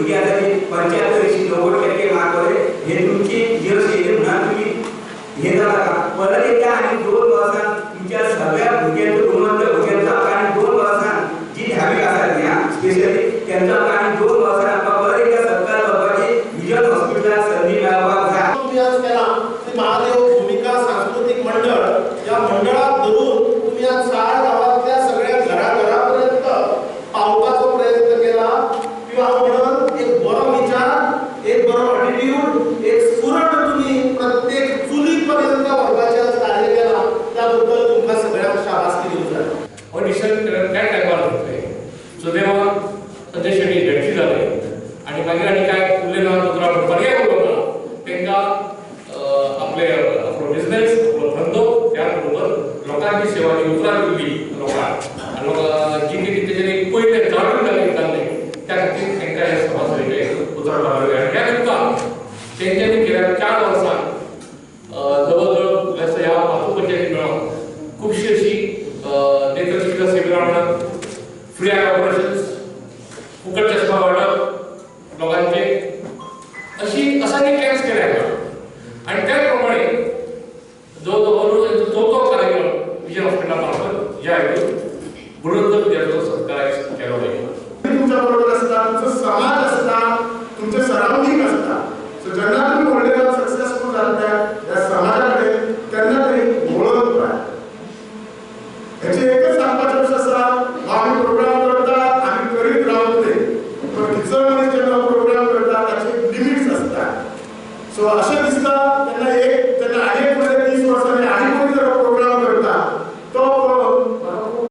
भुरगीं आसा ती 75 80-90% मार्क वयले हे तुमची यश येयलें म्हणून तुमी हे जाता. परत एकदा आनी 2 वर्सां तुमच्या सगळ्या भुरग्यांचो गुणवंत भुरग्यांचो आमकां आनी 2 वर्सां जी धावी आसा न्ही स्पेशली तेंचो आमकां आनी 2 वर्सां आमकां परत एकदा सत्कार करपाची विजन हॉस्पिटलाक संदी मेळपाक जाय. तुम्ही आज केला श्री महादेव भूमिका सांस्कृतिक मंडळ या मंडळाक धरून तुम्ही आज साळ गावातल्या सगळ्या घराघरापर्यंत पावपाचो प्रयत्न केला किंवा हांव म्हणून एक बरो विचार, एक बरो एटिट्यूड, एक स्फुरण तुम्ही प्रत्येक चुली पर्यंत व्हरपाचें आज कार्य केलां, त्याबद्दल तुमकां सगळ्यांक शाबासकी दिवंक जाय. ऑडिशन काय टायमार जातले सुदैवान संजय शेट्टी भेटली जाले आनी मागीर आनी काय उरलें ना उतरां पर्याय उरलो ना तांकां आपले आपलो बिजनेस आपलो धंदो त्याच बरोबर लोकांची सेवा जी उतरां दिल्ली लोकांक आनी लोकां जी कितें तेजेर एक पयलें जाणून जालें जाल्लें त्या खातीर तांकां हे समाज उतरां लागले. आनी ह्या निमतान तेंच्यांनी गेल्या 4 वर्सांक जवळ जवळ ह्या पांचूय पंचायती मेळोन खुबशी अशी नेत्र चिकित्सा शिबिरां म्हणत, फ्री I operations, फुकट चष्मा वाटप लोकांचे अशी असंख्य कॅम्प्स केले हांगा. आनी त्याच प्रमाणे जवळ जवळ चवथो कार्यक्रम विजन हॉस्पिटला मार्फत ह्या हेतून गुणवंत विद्यार्थ्यांचो सत्कार केलो वयता. तुमच्या बरोबर असता, तुमचो समाज असता, तुमचे सराउंडिंग असता. सो जेन्ना तुमी व्हडले जावन सक्सेसफूल जाता ह्या समाजा कडेन तेन्ना तरी वळख जाय. हेचे एकच सांगपाचें अशें आसा, आमी प्रोग्राम करता आमी करीत रावतले, पण किचन मनीस जेन्ना प्रोग्राम करता ताचे लिमिट्स आसता. सो अशें दिसता तेन्ना एक तेन्ना आनी एक फुडें